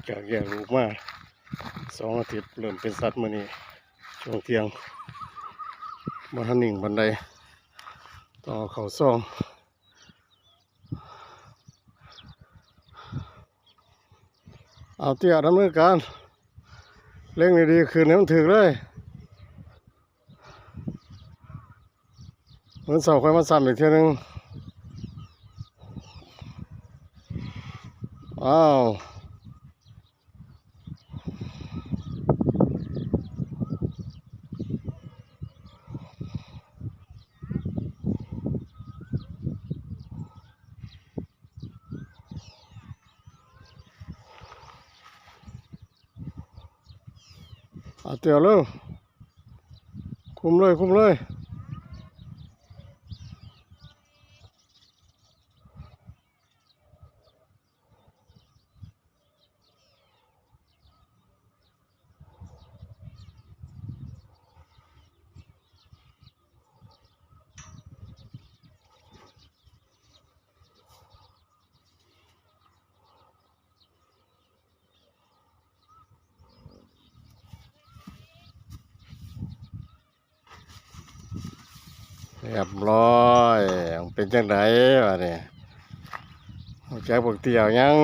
ຈາກແຍກລູກມາສອງອາທິດ ເລີ່ມເປັນສັດມື້ນີ້ ຊ່ວງທ່ຽງ ບໍ່ທັນນິ່ງປານໃດ ຕ້ອງເອົາເຂົ້າຊອງ. ເອົາເຕ້ຍດຳເນີນການ ເລັງດີໆ ຂຶ້ນໃຫ້ມັນຖືກເລີຍ. ມື້ເຊົ້າຄ່ອຍມາຊ້ຳອີກເທື່ອໜຶ່ງ. ອ້າວ ເອົາເຕີມເລີຍ ຄຸມເລີຍ ຄຸມເລີຍ. ຮຽບຮ້ອຍ ເປັນຈັ່ງໃດບາດນີ້? ຮູ້ຈັກບັກເຕ້ຍຍັງ?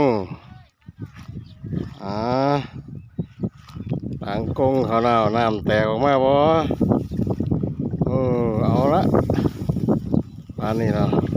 ອາ ຫຼັງກົງເຂົາແລ້ວ ນ້ຳແຕກອອກມາບໍ່? ເອີ ເອົາລະ ປານນີ້ລະ.